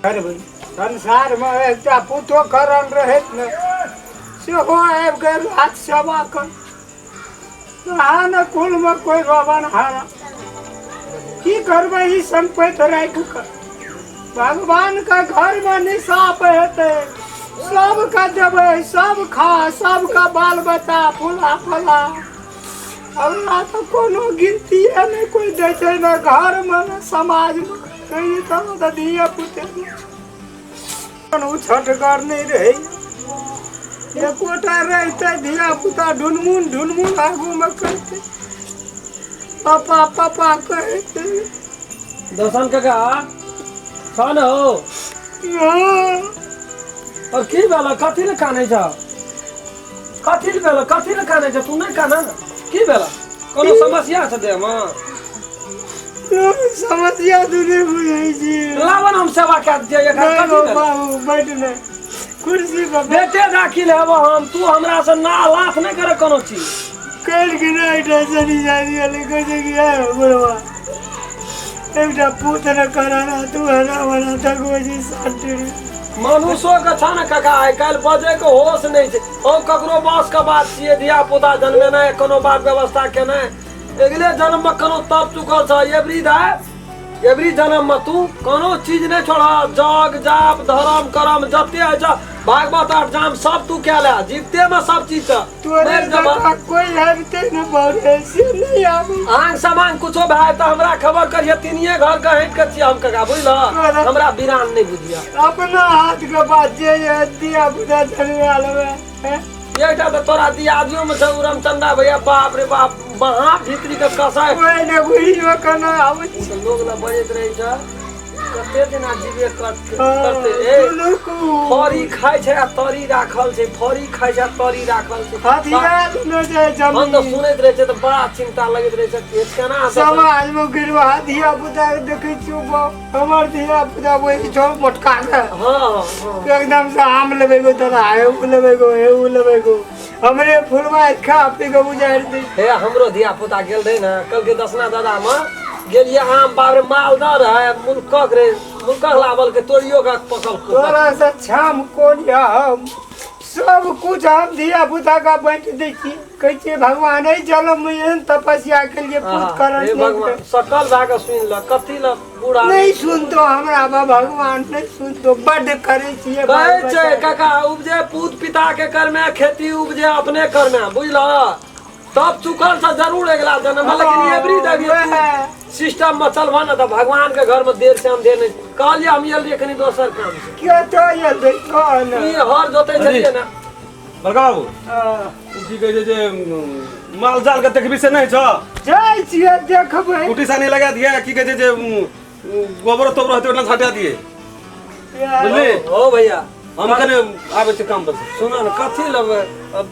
करबै संसारमे एकटा पुतो करल रहैत ने सेहो आबि गेल हाथ सेवा कर अहाँ ने कुलमे कोइ रवन हारा की करबै ई सम्पति राखि कऽ भगवानके घरमे निसाफ हेतै सबके देबै सब खा सबके बाल बच्चा फूला फला हमरा तऽ कोनो गिनतीए नहि कोइ दै छै ने घरमे ने समाजमे कहीं तऽ तऽ धिये पुते ओ छठगर नहि रहै एकोटा रहितै धिया पुता ढुनमुन ढुनमुन आगूमे कहितै पापा पापा कहैतै। दर्शन काका छ ने हो? हँ। और की भेल? कथी ले कानै छ? कथी ले भेल? कथी ले कानै छ? तू नहि कान ने। की भेल? कोनो समस्या छ देहमे? समस्या तू नहि बुझै छी। लाबन हम सेवा कए दियै एखन। नहि कथी हौ भेल? बाबू, बैठ ने कुर्सी पर। बेटे दाखिल हेबो हम, तू हमरा से ना लाथ नहि करे कोनो चीज। काल्हि के ने एकटा शनि जानी गेलै, कहै छै कि हे बुढ़वा, एकटा पूत ने कराना तू एना ओना तकबै छी शान्ति। मनुष्यो के छ ने काका, आइ काल्हि बजै के होश नहि छै। ओ ककरो बस के बात छियै धिया पुता जन्मेनाइ, कोनो बात व्यवस्था केनाइ। अगिले जन्म में कोनो तप चुकल छ एवरी दाय, एवरी जन्म में तू कोनो चीज नहीं छोड़, जग जाप धर्म कर्म जते होइ छ, भागवत आठ जाम सब तू कए ले जीवते में सब चीज छ। तोरे मरि जेबह। जकाँ कोइ आबिते ने बरे से नहि आबै। आंग सामांग कुछो भए तऽ हमरा खबर करिए। तीनिये घर के हटि के छियै हम काका, बुझल? हमरा बिरान नहि बुझिए। अपना हाथ के बात जे ये धिया पुता जनवा लेबै हैं? एकटा तऽ तोरा दियादियो में छै उ रामचंदा भैया, बाप रे बाप, महा भीतरी के कसाय। कोइ ने बुझियो केना आबै छै। तऽ लोग लग बजैत रहै छै, कते दिना जीवे करते ए। फरी खाइ छै आ तरी राखल छै, फरी खाइ छै आ तरी राखल छै। हथियार न छै हम तऽ जमीन। सुनैत रहै छै तऽ बड़ा चिंता लगैत रहै छै कि केना से समाज में गिरवा धिया पुता के देखै छियौ बाप, हमर धिया पुता वही छौ मोटका के। हाँ हाँ हाँ। एकदम से आम लेबै गो तोरा, हे उ लेबै गो, हे उ लेबै गो, हमरे फुलवा खा पी के उजाड़ि दे। हे हमरो धिया पुता गेल रहे ने कल के दसना दादा में गेलिए आम, बाप रे, मालदह रहे, मुल्कक रहे, मुल्कक लावल के तोड़ियो के पकल। तोरा से छाम कोन या? हम सब कुछ हम धिया पुता का बांटि दै छियै, कहै छियै भगवान एहि जन्म में एहन तपस्या के लिए पूत करल। हे भगवान, सकल भए के सुनि ल, कथी ल बूढ़ा नहीं सुनतो हमरा बा भगवान, नहीं सुनतो, बड्ड करै छियै बाल कहै छै बच्चा। काका, उपजे पूत पिता के कर्मे, खेती उपजे अपने कर्मे, बुझल? तब चुकल से जरूर अगिला जन्म में, लेकिन एवरी देवी वएह। सिस्टम में चलबह ने तऽ भगवान के घर में देर से अंधेर नहीं। कहलियै हम एल रहियै कनी दोसर काम से। क्यों तो ये देखो ने ई हर जोतै छलियै ने। बड़का बाबू। हाँ। ई की कहै छै जे माल जाल के देखबी से नहि छौ? जाइ छियै, देखबै। कुटी सानी लगा दिए, की कहै छै जे गोबरो तोबरो हेतै ओतना हटा दिए, बुझली? हो भैया। हम कने आबै छै काम पर से। सुन ने, कथी लेबै अब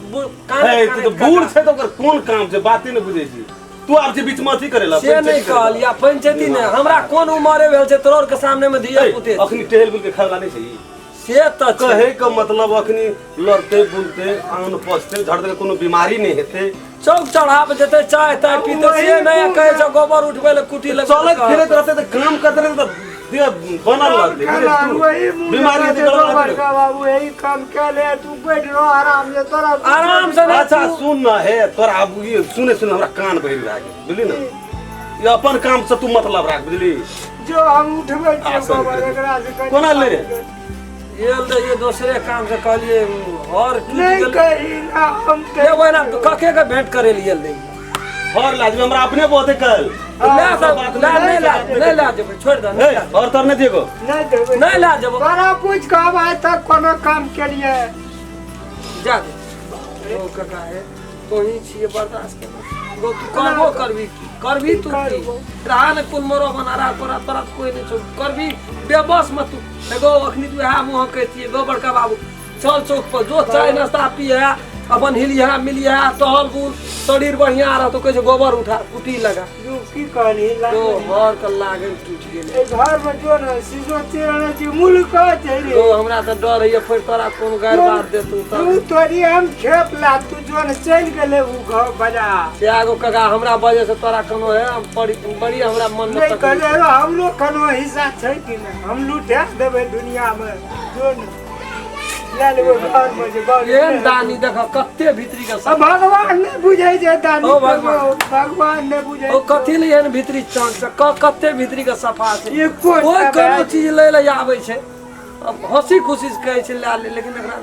हे तू तऽ बूढ़ छै तऽ ओकर कोन काम छै? बाते नहि बुझै छी तू, आब छै बीच में अथी करे ला। से नहि कहलियै, पंचायती नहि। हमरा कोन उमरे भेल छै तोर के सामने में धिया पुते छै। अखनी टहल बुल के खाय वाला नहि छै ई। से तऽ छै। कहै के मतलब अखनी लड़ते बुलते आन पचते झड़ के कोनो बीमारी नहि हेतै। चौक चढ़ा पर जेतै, चाय ताय पीते, से नहि कहै छै गोबर उठबै लए कुटी लग। चलैत फिरैत रहतै तऽ काम करते रहतै तऽ देह बनल रहतै, खाना बुझलियै? वही मुँह बीमारी देखा हेतै दे गड़बड़ बड़का बाबू, यही काम कए ले, तू बैठ रहो आराम से, तोरा आराम से नहि। अच्छा सुन न हे, तोरा आब ई सुने सुने हमरा कान बहिर भए गेल, बुझली ने? ई अपन काम से तू मतलब राख, बुझली? जो हम उठबै छियै आसन गोबर करी। एकरा से कनी कोना ले? एल रहियै दोसरे काम से, कहलियै हर टूटि नहि गेल। कही ना हम। एगो एना कके के भेंट करे लिए एल रहियै। हर लाजमी हमरा अपने बहुते कल ले सब ले, नहि ले, नहि ले जेबै, छोड़ि दे, नहि हे लए। और तर नहि दिएगो? नहि देबै। नहि लए जेबो। तोरा पूछ कऽ हम आइ तक कोनो काम केलियै? जा दे ओ काका, हे तोही छियै बर्दाश्त कर गो, तू करबो करबी की करबी तू की? करबो। रहा ने कुल मरो बना रहा, तोरा तोरा तऽ कोई नहीं छौ, करबी बेबस मत तू। एगो अखनी तू इएह मुँह कहतियै गो बड़का बाबू, चल चौक पर जो चाय नाश्ता पिए। अपन हिलिहा मिलिहा टहल बुल शरीर बढ़िया रहतो। कहै छै गोबर उठा कुटी लगा। यौ की कहली तो हर के लागल टूटि गेलै। एहि घर में जो ने सीजो चिरण छी मुल्क छै रे। तो हमरा तऽ डर होइए फेर तोरा कोनो गारि बात देतौ तू तोरी हम खेप ला तू जो ने चलि गेलै उ घर बाजार। से आगो काका हमरा वजह से तोरा कोनो है हम बड़ी बड़ी हमरा मन में नहीं तकलीफ। कहले रो हमरो कोनो हिस्सा छै कि नहि, हम लुटा देबै दुनिया में जो ने लए लेबै घर में जे घर एहन दानी देख कते भीतरी के आ भगवान नहि बुझै छै दानी। ओ भगवान। भगवान नहि बुझै। ओ कथी ले एहन भीतरी चाँद छै, कते भीतरी के सफा छै। एको कोइ टा कोनो भए चीज लै ले आबै छै अब हंसी खुशी से कहै छै लए ले, लेकिन एकरा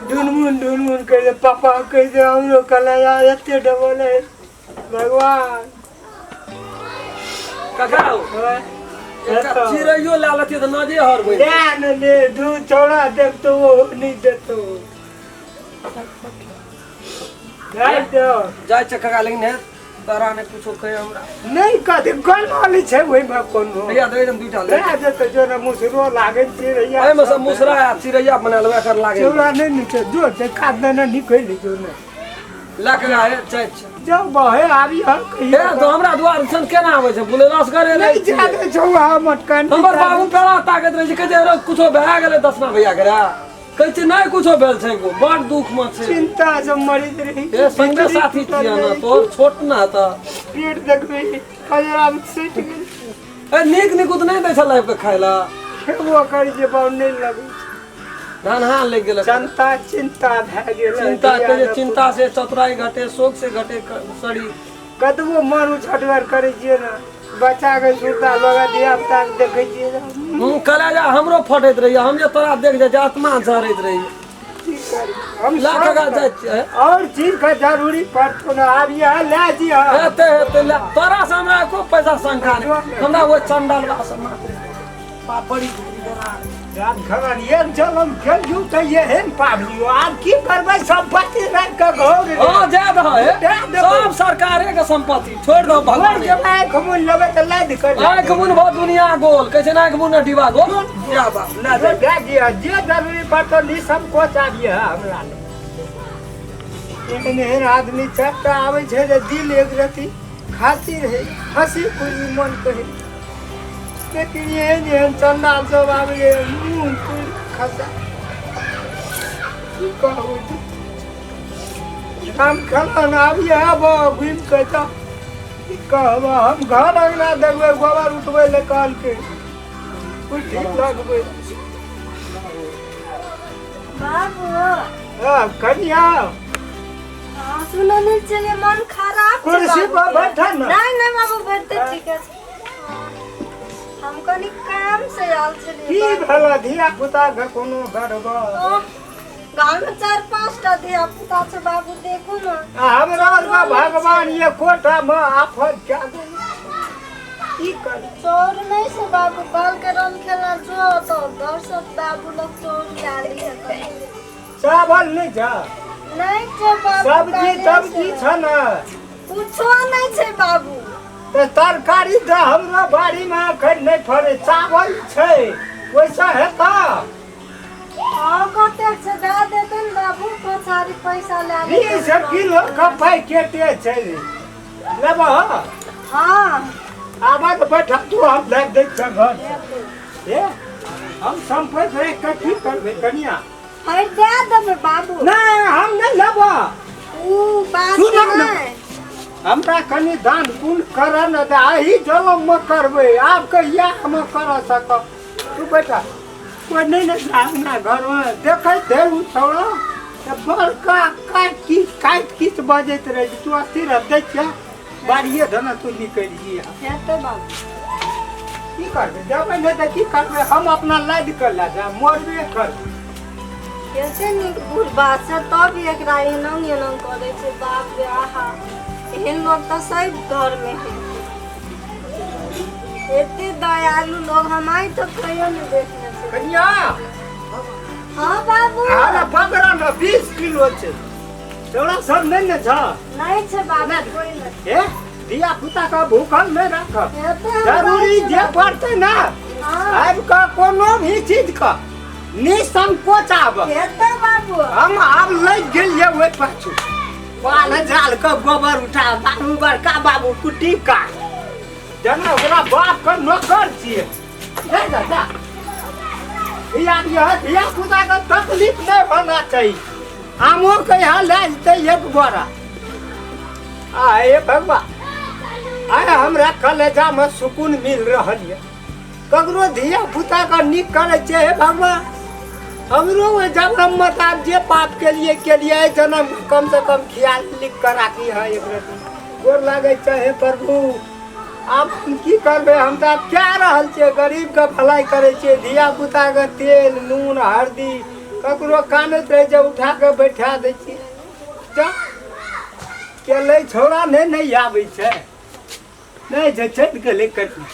ढुनमुन ढुनमुन कहै छै पापा, कहै छै हमरो कलैया एते डबल है भगवान। काका हाँ, एकटा चिड़ैयो लए लेतियै तऽ नजे हरबै। ले ने ले दू चौड़ा देखतो वो नहीं देतो जाय दो। जाइ छै काका, लेकिन हे तोरा नहि कुछो कहै हमरा। नहीं कथी कोनो नहीं छै ओहिमे कोनो। भैया दे दम दूटा ले। लए जेतै जो ने मुसरो लागै चिड़ैया। एहिमे से मुसरा आ चिड़ैया बना लेबै एकर लागै। चौड़ा नहीं ने छै जो छै काट देने निकलि जो ने लए के हे जाइ छै। जब बहे आबी हम हे कहियो तो हमरा दुआर सन केना आबै छै बोले रसगरे रहै नहीं छियै। जादे छौ मटकन। हमर बाबू पेड़ा ताकत रहै छै, कहै छै रे कुछो भए गेलै दसमा भैया के रे, कहै छै नहि कुछो भेल छै गो, बड़ दुख मे छै। चिंता से मरैत रही। हे संगे साथी छियै ने तोहर छोट ना तऽ पेट देखबै खजरा मे सटि गेल। ए नीक निकुत नहि दै छलै आबि कऽ खाय लए। खेबो करी जे बाबू नहि लगै छै। धान हाँ लागि गेल। जनता चिंता भए गेल। चिंता कहै छै चिंता से चतुराई घटे, शोक से घटे शरीर। कतबो मन उछटगर करै छियै ने बच्चा के सुरता लगा धिया पुता के देखै छियै ने, कलेजा हमरो फटैत रहैया, हम जे तोरा देख जाइ छै आत्मा झरैत रहैया। की करी हम ला सब काका जाइ छियै। और चीज के जरूरी पड़तो ने आबिए लए जिह। हेतै हेतै ले तोरा से हमरा एको पैसा शंका नहि, हमरा ओहि चंडलवा से मात्र पापड़ी रात खबर एक जलम खेलियौ तऽ एहन पाबलियौ, आब की करबै सम्पत्ति राखि कऽ घर हँ जाय दह हे। दए देबै। सब सरकारे के संपत्ति छोड़ दहो घर भगवान जेबै आँखि मुनि लेबै तऽ लादि कऽ आँखि मुन भऽ दुनिया गोल कहै छै ने, आँखि मुन डिबा गोल जा बाप लए जा। दए दिअ जे जरूरी पड़तौ निसंकोच आबिए हमरा लग। एहन एहन आदमी सबटा आबै छै जे दिल एक रति खातिर है हंसी खुशी मन कहै, लेकिन एहन एहन चंडाल सब आबै मुँह तोड़ि खसा की कहू। हम खेलन आबिए आब घुमि कऽ तऽ की कहब, हम घर अङ्गना देखबै गोबर उठबै लए कहलकै उठी लगबै। बाबू। हँ कनिया। हाँ सुनने छलियै मन खराब छै। कुर्सी बाबू पर के। बैठा ने। नहीं नहीं बाबू बैठते ठीक है, हम कनी काम से आयल की छलियै। भेल धिया पुता के कोनो गड़बड़? ओह, गाँव में 4-5 टा धिया पुता छै बाबू, देखू ने। आ हमरा आरके भगवान एकोटा मे आफत कए देने की करी। चोर नहीं से बाबू, कल के रन खेलना जो तो घर सब बाबू लोग चोर गाली है कहीं। चावल नहि छ? नहीं छै बाबू। सब्जी काल्हे तब्जी से। छ ने? कुछो नहीं छै बाबू। तऽ तरकारी तऽ हमरो बाड़ीमे एखन नहि फड़ै, चावल छै ओहिसँ हेतऽ। हाँ कतेक छै दए देतै ने बाबू, पछाड़ी पैसा लए लेतै। 20 किलो के पैकेटे छै, लेबह? हाँ। आबऽ तऽ बैठा तू, हम लए दै छियऽ घर से। हे हम सम्पति राखि कऽ की करबै कनिया? फरि दए देबै बाबू। नहि हम नहि लेबऽ। ऊ बात सुनऽ ने। नहि। हमरा कनि दान पुण्य करऽ ने तऽ एही जनममे करबै, आब कहिया हम करऽ सकब। तू बैठा कोइ नहि ने छै हमरा घरमे देखैत हे ओ छौड़ा तऽ बड़का काटि किच काटि किच बजैत रहै छै। तू अस्थिर रह, दै छियै बाड़िए धन तू निकलि जिहा। हेतै बाबू। की करबै देबै नहि तऽ की करबै, हम अपना लादि कऽ लए जायब मरबे करबै। कैसे नीक बूढ़ बात छै तब भी एकरा एना एना करै छै। बाप रे आहा, एहन लोग तऽ सब घर में है। एते दयालु लोग हम आइ तक कहियो नहीं देखने छी। कनिया। हाँ बाबू। आला पकड़ा ने 20 किलो छै, तोरा सब नहि ने छ? नहीं छै बाबू कोई नहीं। हे धिया पुता के भूखल नहि राखब। हेतै हम जरूरी जाइ जे छी बाबू। पड़तै ने हाँ आबि कऽ कोनो भी चीज के निसंकोच आब। हेतै बाबू। हम आब लागि गेलियै ओहि पाछू, पाल जाल के गोबर उठा। बाबू, बड़का बाबू कुटी का जेना ओकरा बाप के नौकर छियै। जा जा जा, ई आब यह धिया पुता के तकलीफ नहीं होना चाहिए। आमो के यहाँ ले जेतै एक बोरा। आ हे भगवान, आइ हमरा कलेजा में सुकून मिल रहल यऽ। ककरो धिया पुता के नीक करै छै। हे भगवान, हमरो ओहि जन्म में तऽ आब जे पाप केलिए केलिए, एहि जन्म में कम से कम ख्याल लिख कऽ राखी है। एक रति गोर लागै छै। हे प्रभु, आब हम की करबै? हम तऽ आब कए रहल छियै, गरीबके भलाई करै छियै, धिया पुताके तेल नून हरदी, ककरो कानैत रहै छै, उठा कऽ बैठा दै छियै। जा केलै छौड़ा नहि नहि आबै छै, नहि छै, चलि गेलै कटना।